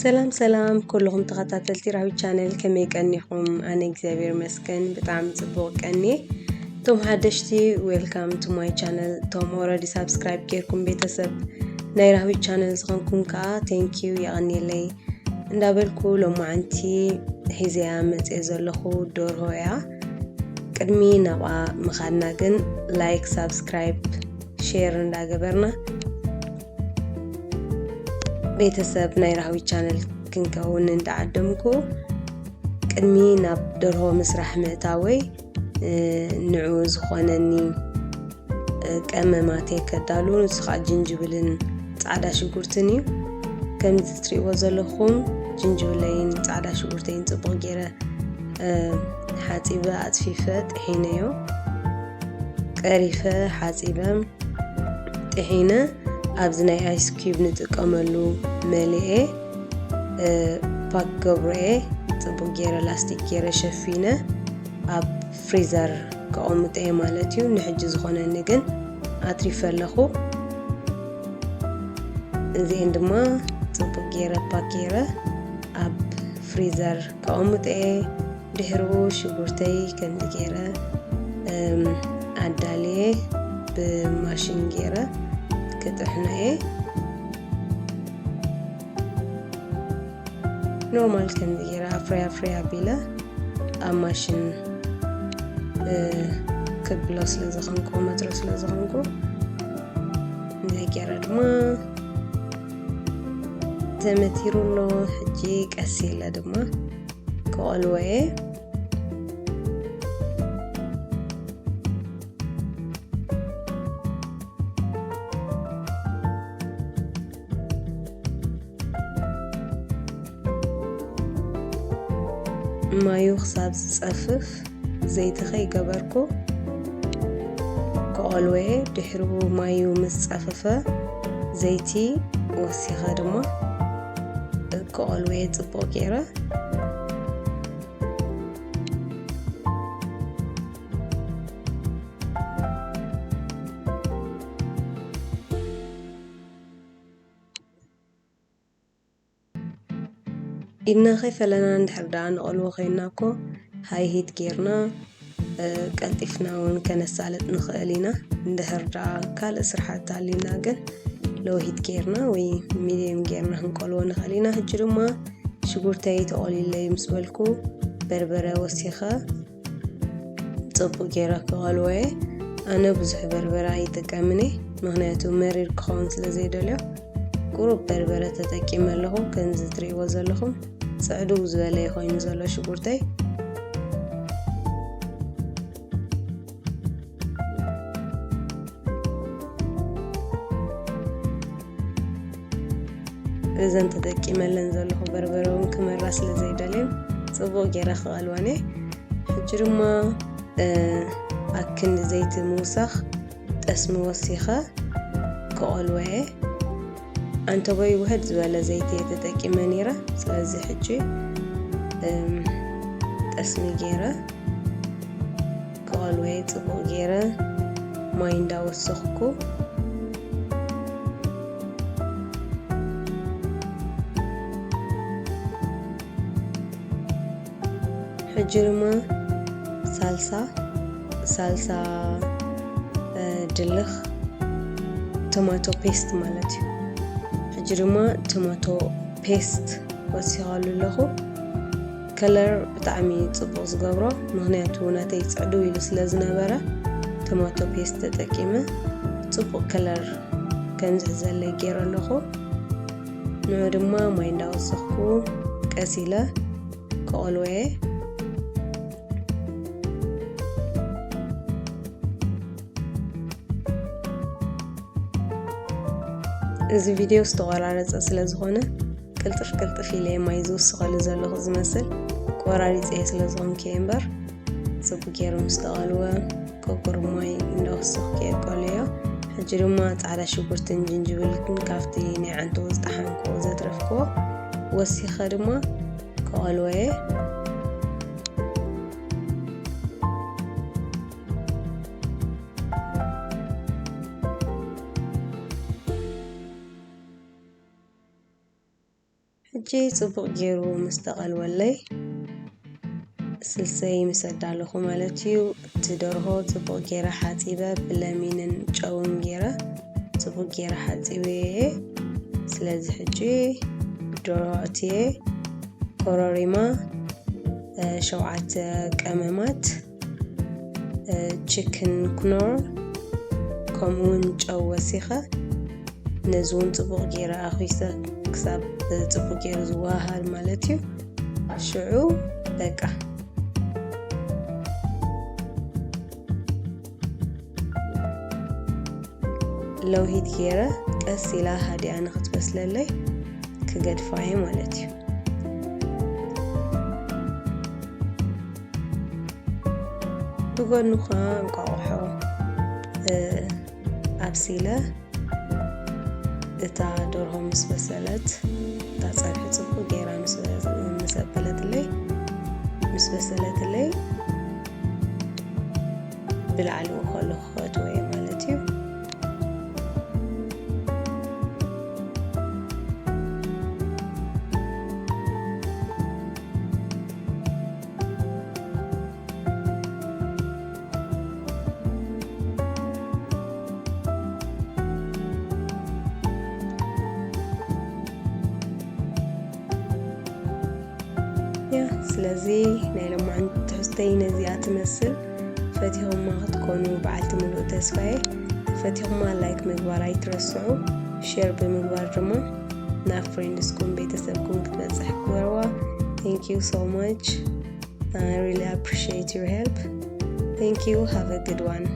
ሰላም ሰላም ኩልኹም ተኸታተልቲ ራህዊ ቻነል፣ ከመይ ቀኒኹም? ኣነ እግዚኣብሔር ይመስገን ብጣዕሚ ጽቡቕ ቀንየ። እቶም ሓደሽቲ፣ welcome to my channel። እቶም already subscribe ጌርኩም ቤተሰብ ናይ ራህዊ ቻነል ዝኾንኩም ከኣ thank you፣ የቐንየለይ እንዳበልኩ፣ ሎማዓንቲ ሒዘያ መጽየ ዘለኹ ደርሆ እያ። ቅድሚ ናብኣ ምኻድና ግን ላይክ፣ ሳብስክራይብ፣ ሼር እንዳገበርና ቤተሰብ ናይ ራህዊ ቻነል ክንከውን እንዳዓደምኩ፣ ቅድሚ ናብ ደርሆ ምስራሕ ምእታወይ፣ እ፣ ንዑ ዝኾነኒ፣ እ፣ ቀመማተይ ከዳሉ፣ ንሱ ከዓ ጅንጅብልን ጻዕዳ ሽጉርትን እዩ። ከምዚ ትሪእዎ ዘለኹም ጅንጅብለይን ጻዕዳ ሽጉርተይን ጽቡቕ ገይረ፣ እ፣ ሓጺበ ኣጽፊፈ ጥሒነዮ። ቀሪፈ ሓጺበ ጥሒነ ኣብዚ ናይ ኣይስ ኪዩብ ንጥቀመሉ መሊኤ፣ እ፣ ፓክ ገብሮ'የ። ጽቡቕ ገይረ ላስቲክ ገይረ ሸፊነ ኣብ ፍሪዘር ከቐምጦ'የ ማለት እዩ። ንሕጂ ዝኾነኒ ግን ኣትሪፈ ኣለኹ። እዚኤን ድማ ጽቡቕ ገይረ ፓክ ገይረ ኣብ ፍሪዘር ከቐምጦ'የ። ድሕሩ ሽጉርተይ ከምዚ ገይረ፣ እም፣ ኣዳልየ ብማሽን ገይረ ክጥሕኖ'የ። ኖርማል ከምዚ ገይረ ኣፍረይ ኣፍረይ ኣቢለ ኣብ ማሽን፣ እ፣ ክብሎ ስለ ዝኾንኩ፣ መትሮ ስለ ዝኾንኩ፣ እንዘይ ገይረ ድማ ተመቲሩ ኣሎ። ሕጂ ቀስ ኢለ ድማ ክቐልዎ እየ። ማዩ ክሳብ ዝጸፍፍ ዘይቲ ከይገበርኩ ክቐልዎ እየ። ድሕሩ ማዩ ምስ ጸፈፈ ዘይቲ ወሲኸ ድማ ክቐልዎ እየ ጽቡቕ ገይረ። ኢድና ከይፈለና እንድሕር ደኣ ንቐልዎ ኮይንና እኮ ሃይ ሂት ጌርና፣ እ፣ ቀልጢፍና እውን ከነሳልጥ ንኽእል ኢና። እንድሕር ደኣ ካልእ ስራሓት ተሃልዩና ግን ሎው ሂት ጌርና ወይ ሚድየም ጌርና ክንቀልዎ ንኽእል ኢና። ሕጂ ድማ ሽጉርተይ ተቖሊለይ ምስ በልኩ በርበረ ወሲኸ ጽቡቕ ገይረ ክቐልዎ እየ። ኣነ ብዙሕ በርበረ ኣይጥቀምን እየ፣ ምኽንያቱ መሪር ክኸውን ስለ ዘይደልዮ። ቁሩብ በርበረ ተጠቂመ ኣለኹ፣ ከምዚ ትርእይዎ ዘለኹም ጽዕድው ዝበለ እዩ ኮይኑ ዘሎ ሽጉርተይ። እዘን ተጠቂመለን ዘለኹ በርበረ እውን ክመራ ስለ ዘይደልየን ጽቡቕ ገይረ ክቐልወን እየ። ሕጂ ድማ፣ እ፣ ኣክንዲ ዘይቲ ምውሳኽ ጠስሚ ወሲኸ ክቐልወ እየ። ኣንተቦይ ውሕድ ዝበለ ዘይቲ እየ ተጠቂመ ነይረ። ስለዚ ሕጂ፣ እም፣ ጠስሚ ገይረ ክቐልወ እየ። ጽቡቕ ገይረ ማይ እንዳወሰኽኩ። ሕጂ ድማ ሳልሳ፣ ሳልሳ፣ እ፣ ድልኽ ቶማቶ ፔስት ማለት እዩ። ሕጂ ድማ ቶማቶ ፔስት ወሲኸሉ ኣለኹ። ከለር ብጣዕሚ ጽቡቕ ዝገብሮ፣ ምኽንያቱ ናተይ ጽዕድው ኢሉ ስለ ዝነበረ ቶማቶ ፔስት ተጠቂመ ጽቡቕ ከለር ከም ዝሕዘለይ ገይረ ኣለኹ። ንዑ ድማ ማይ እንዳወሰኽኩ ቀስ ኢለ ክቐልዎ እየ። እዚ ቪድዮ ዝተቖራረጸ ስለ ዝኾነ ቅልጥፍ ቅልጥፍ ኢለ እየ ማይ ዝውስኸሉ ዘለኹ ዝመስል፣ ቆራሪጸ እየ ስለ ዝኾንኩ እየ እምበር፣ ጽቡቕ ገይሩ ምስ ተቐልወ፣ ቅርቅር ማይ እንዳወሰኽኩ እየ ቀልዮ። ሕጂ ድማ ጻዕዳ ሽጉርትን ጅንጅብልን ካብቲ ናይ ዓንተቦ ዝጠሓንክዎ ዘትረፍክዎ ወሲኸ ድማ ክቐልዎ እየ። ሕጂ ጽቡቕ ገይሩ ምስ ተቐልወለይ ስልሰይ ምስ ኣዳለኹ ማለት እዩ። እቲ ደርሆ ጽቡቕ ገይረ ሓጺበ ብለሚንን ጨውን ገይረ ጽቡቕ ገይረ ሓጺበ እየ። ስለዚ ሕጂ ደርሆ ኣእትየ ኮረሪማ፣ እ፣ ሸውዓተ ቀመማት፣ እ፣ ቺክን ክኖር ከምኡ እውን ጨው ወሲኸ ነዚ እውን ጽቡቕ ገይረ ኣኹይሰ ክሳብ ጽቡቕ ገይሩ ዝወሃሃድ ማለት እዩ። ሽዑ በቃ ለውሂት ገይረ ቀስ ኢላ ሃዲኣ ንኽትበስለለይ ክገድፋ እየ ማለት እዩ። ብጎኑ ኸዓ እንቋቑሖ፣ እ፣ ኣብሲለ እታ ደርሆ ምስ በሰለት፣ እታ ጸብሒ ጽቡቕ ገይራ ምስ በ-፣ ምስ ኣበለትለይ፣ ምስ በሰለትለይ፣ ብላዕሊ ከሎ ክኸእትዎ እየ ማለት እዩ። ያ፣ ስለዚ ናይ ሎማዓንቲ ትሕዝተይ ነዚኣ ትመስል። ፈቲኹማ ክትኮኑ በዓልቲ ምሉእ ተስፋ እየ። ፈቲኹማ ላይክ ምግባር ኣይትረስዑ። ሼር ብምግባር ድማ ናብ ፍሬንድስኩም ቤተሰብኩም ክትበጽሕ ግበርዋ። Thank you so much. I really appreciate your help. Thank you. Have a good one.